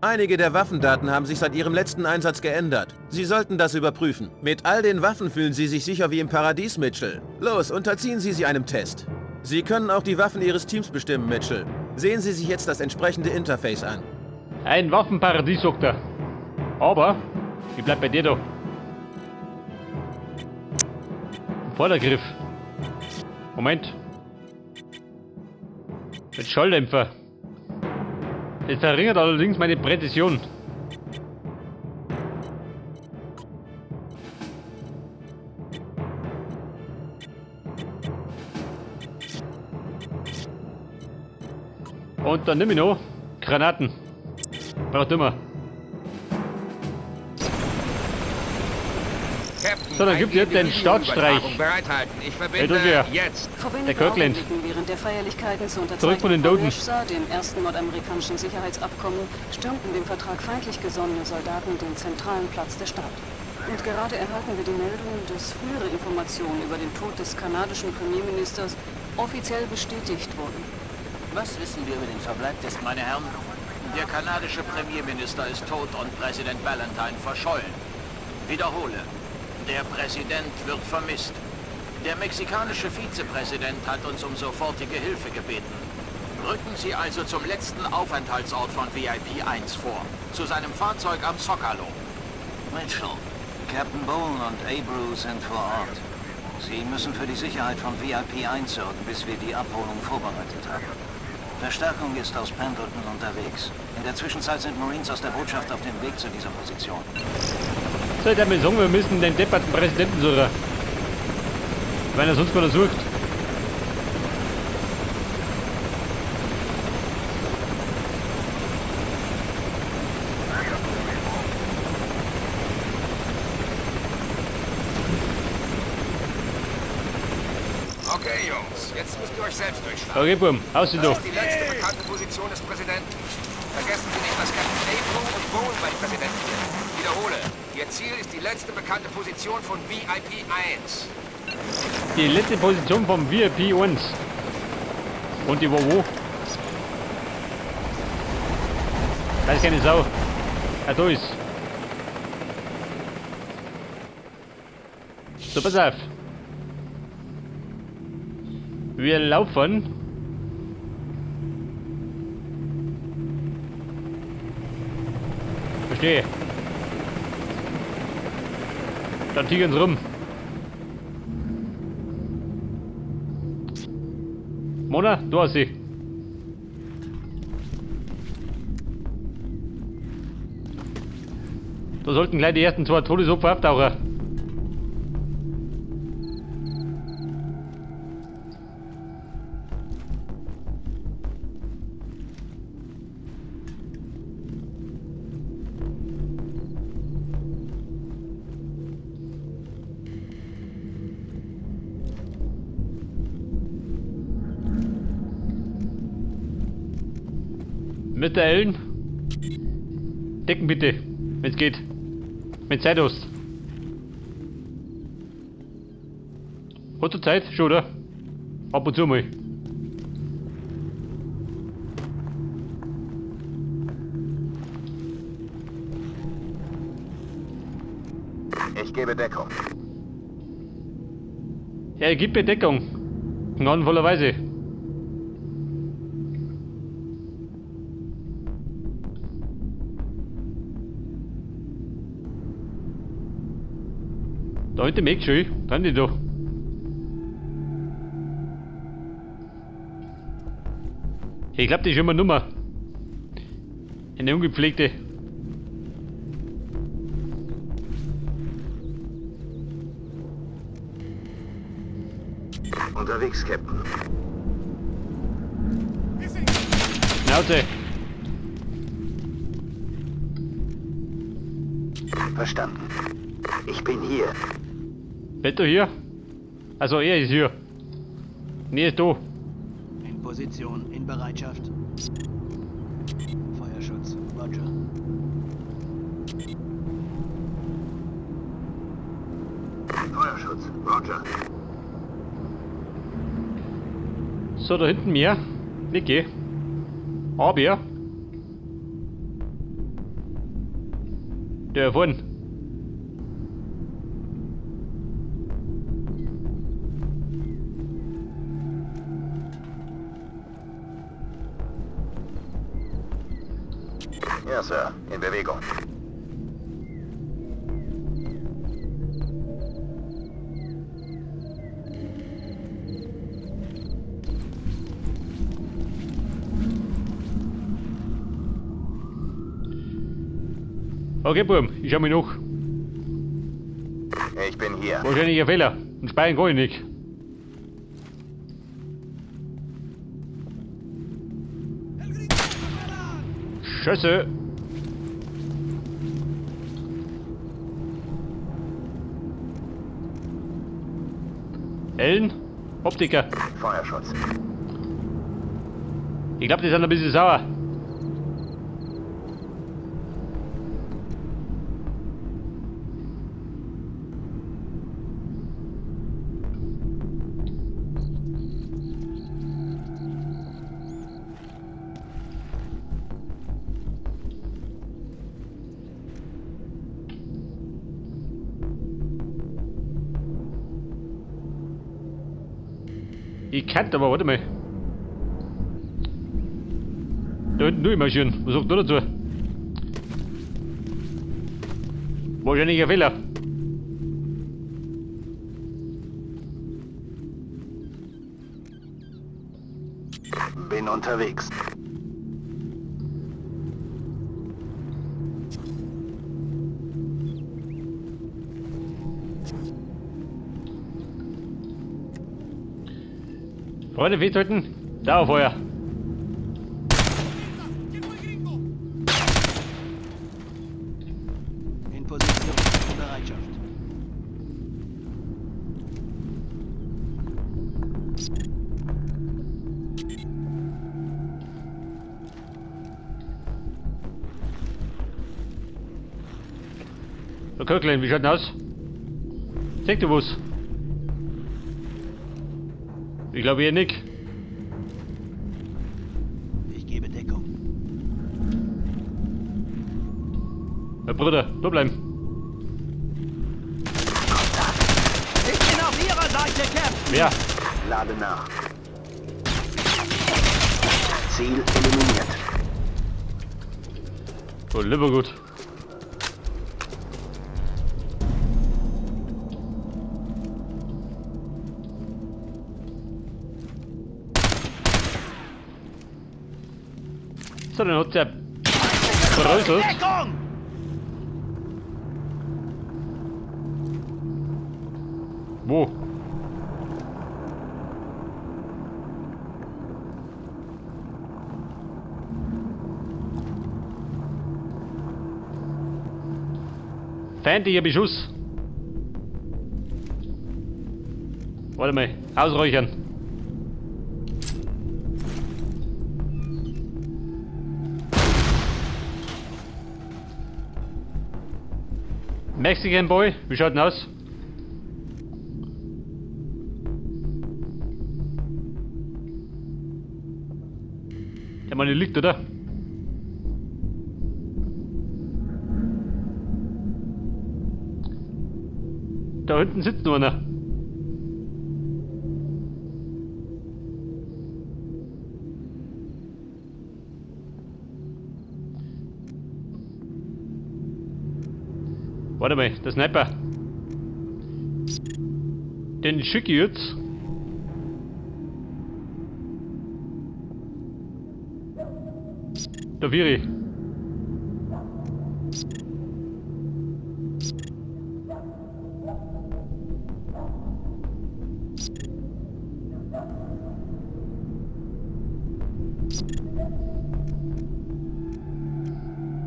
Einige der Waffendaten haben sich seit Ihrem letzten Einsatz geändert. Sie sollten das überprüfen. Mit all den Waffen fühlen Sie sich sicher wie im Paradies, Mitchell. Los, unterziehen Sie sie einem Test. Sie können auch die Waffen Ihres Teams bestimmen, Mitchell. Sehen Sie sich jetzt das entsprechende Interface an. Ein Waffenparadies, sagt er. Aber, ich bleib bei dir da. Vordergriff. Moment. Mit Schalldämpfer. Das verringert allerdings meine Präzision. Und dann nimm ich noch Granaten. Braucht immer. Captain, So, dann gibt es jetzt den eingehende Staatsstreich. Videoübertragung Bereithalten. Ich verbinde Hey, du hier. jetzt. Vor Der wenigen Kirkland. Augenblicken während der Feierlichkeiten zur Zurück von Unterzeichnung den von Doden. Nishsa, dem ersten nordamerikanischen Sicherheitsabkommen, stürmten dem Vertrag feindlich gesonnene Soldaten den zentralen Platz der Stadt. Und gerade erhalten wir die Meldung, dass frühere Informationen über den Tod des kanadischen Premierministers offiziell bestätigt wurden. Was wissen wir über den Verbleib des... Meine Herren, der kanadische Premierminister ist tot und Präsident Ballantyne verschollen. Wiederhole, der Präsident wird vermisst. Der mexikanische Vizepräsident hat uns um sofortige Hilfe gebeten. Rücken Sie also zum letzten Aufenthaltsort von VIP 1 vor, zu seinem Fahrzeug am Zocalo. Mitchell, Captain Bowen und Abreu sind vor Ort. Sie müssen für die Sicherheit von VIP 1 sorgen, bis wir die Abholung vorbereitet haben. Verstärkung ist aus Pendleton unterwegs. In der Zwischenzeit sind Marines aus der Botschaft auf dem Weg zu dieser Position. So, ich mir sagen, wir müssen den depperten Präsidenten suchen. Wenn er sonst keiner sucht. Okay, Jungs, jetzt müsst ihr euch selbst durchschlagen. Okay, Bum, aus Das da. ist die letzte bekannte Position des Präsidenten. Vergessen Sie nicht, dass Captain Abreu und Bowen beim Präsidenten sind. Wiederhole, Ihr Ziel ist die letzte bekannte Position von VIP 1. Die letzte Position vom VIP 1. Und die war wo? Da ist keine Sau. Ah, da ist. So, pass auf. Wir laufen. Verstehe. Dann tigern's rum. Mona, du hast sie. Da sollten gleich die ersten zwei Todesopfer auftauchen. Mit der Ellen. Decken bitte, wenn's geht. Wenn Zeit hast. Hat du Zeit? Schon, oder? Ab und zu mal. Ich gebe Deckung. Er gibt mir Deckung. Gnadenvollerweise. Da hinten merkt schon, dran die da. Ich glaub, die ist immer Nummer. Eine ungepflegte. Unterwegs, Captain. Schnauze. Verstanden. Ich bin hier. Bist du hier? Also er ist hier. Nee, ist da. In Position, in Bereitschaft. Feuerschutz, Roger. Feuerschutz, Roger. So, da hinten mehr. Niki. Aber. Der vorne. Ja, Sir. In Bewegung. Okay, Burm, ich schau mich noch. Ich bin hier. Wahrscheinlich ein Fehler. Und speichern kann ich nicht. Scheiße. Ellen? Optiker. Feuerschutz. Ich glaube, die sind ein bisschen sauer. Ich kann aber, warte mal. Da hinten durchmarschieren. Was sagt der dazu? Wahrscheinlich ein Fehler. Bin unterwegs. Freunde, festhalten. Dauerfeuer. In Position. In Bereitschaft. So, Kirkland, wie schaut denn aus? Zeig du was? Ich glaube eher nicht. Ich gebe Deckung. Mein Bruder, da bleiben. Ich bin auf Ihrer Seite, Captain! Wer? Lade nach. Ziel eliminiert. Oh, lieber gut. So, dann hat der bröselt. Deckung! Wo? Feindlicher Beschuss. Warte mal, ausräuchern. Mexican Boy, wie schaut denn aus? Der Mann liegt, oder? Da hinten sitzt nur einer. Warte mal, der Sniper. Den schicke ich jetzt. Der Viri.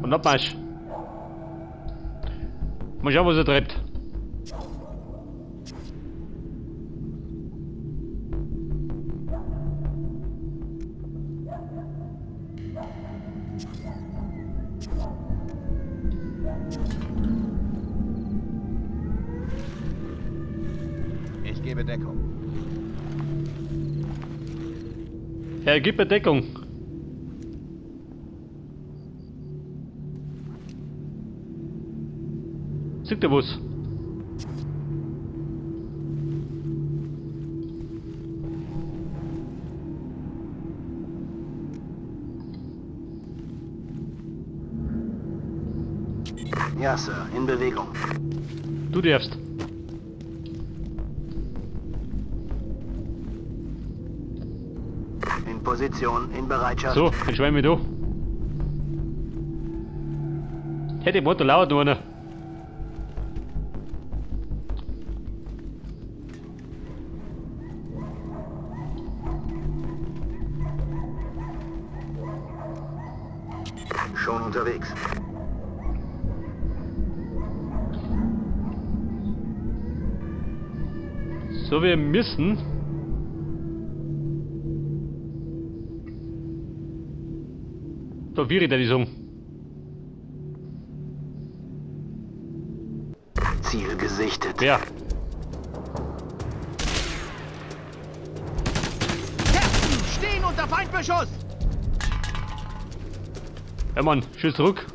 Und Abmarsch. Mal schauen, was er treibt. Ich gebe Deckung. Er gibt mir Deckung. Sieht der was? Ja, Sir. In Bewegung. Du darfst. In Position, in Bereitschaft. So, dann schwein mich da. Hätte ich da lauert noch einer. Schon unterwegs. So, wir müssen. Da wäre der die Song. Ziel gesichtet. Wer? Captain, stehen unter Feindbeschuss! Ja Mann, Schuss zurück.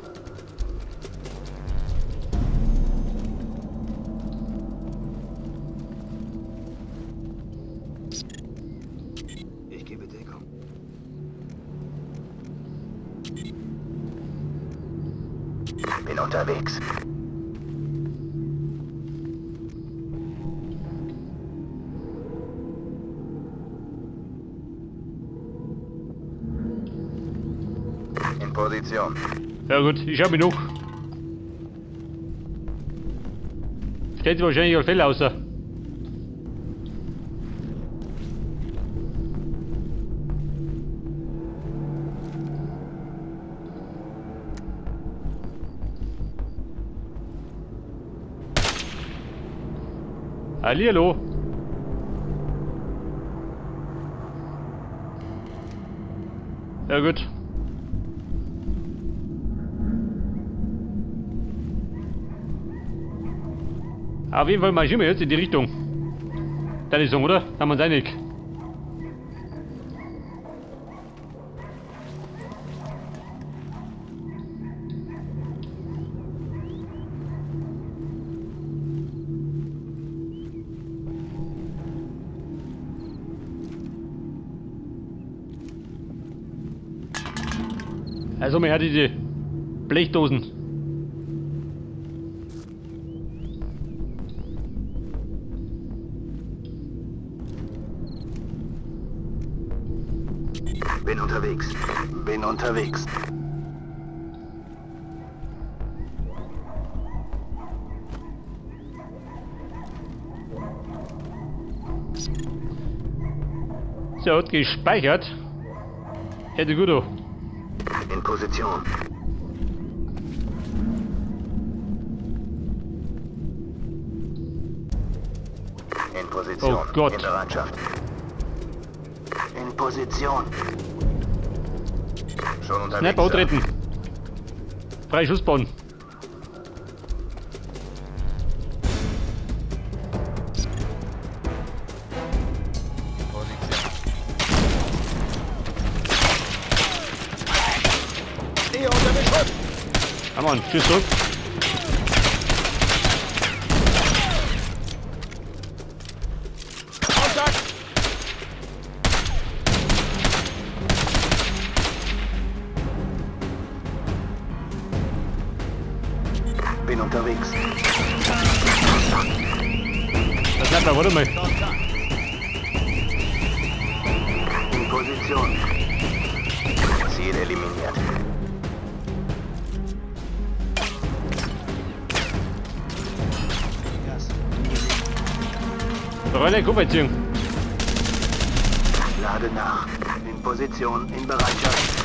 Ich gebe Deckung. Bin unterwegs. In Position. Ja gut, ich hab genug. Stellt sich wahrscheinlich auf Fälle außer. Hallihallo. Ja gut. Auf jeden Fall marschieren wir jetzt in die Richtung. Deine Song, oder? Da haben wir uns einig. Also mir hat diese Blechdosen. Bin unterwegs. Bin unterwegs. So, hat gespeichert. Hätte gut auch. In Position. In Position. Oh Gott. In Bereitschaft. In Position. Schon unterwegs. Sniper antreten. Freie Schussbahn. Stehe unter Beschuss! Ja Mann, tschüss zurück. Kontakt! Bin unterwegs. Das Sniper, warte mal. In Position. Ziel eliminiert. Rolle Gruppe ziehen. Lade nach. In Position, in Bereitschaft.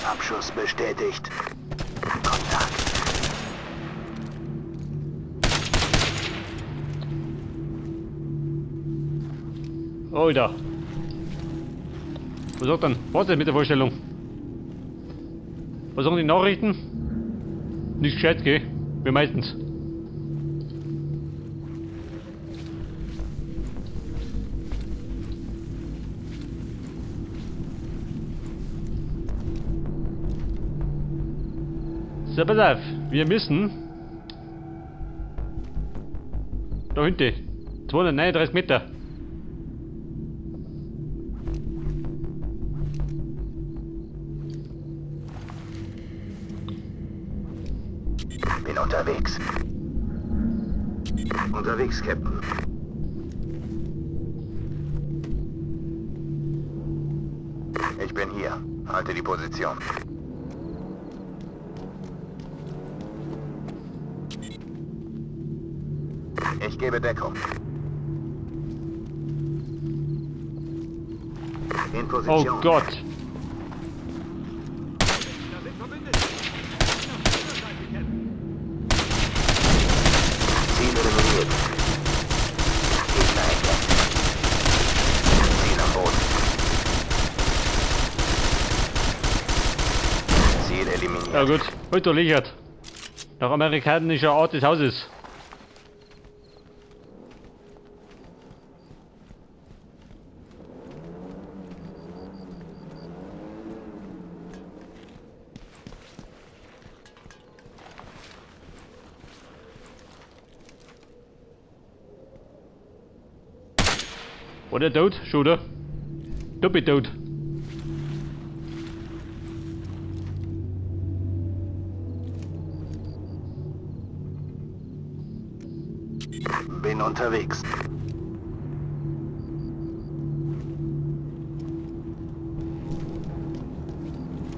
Abschuss bestätigt. Kontakt. Alter. Was sagt dann? Was ist mit der Vorstellung? Was sagen die Nachrichten? Nicht gescheit, gell? Wie meistens. So, pass auf. Wir müssen da hinten. 239 Meter. Bin unterwegs. Unterwegs, Captain. Ich bin hier. Halte die Position. Ich gebe Deckung. In Oh Position. Gott. Ziel eliminiert. Gegner entdeckt. Ziel am Boden. Ziel eliminiert. Ja gut, heute lichert. Nach amerikanischer Art des Hauses. War der tot? Schon, oder? Doppelt tot. Bin unterwegs.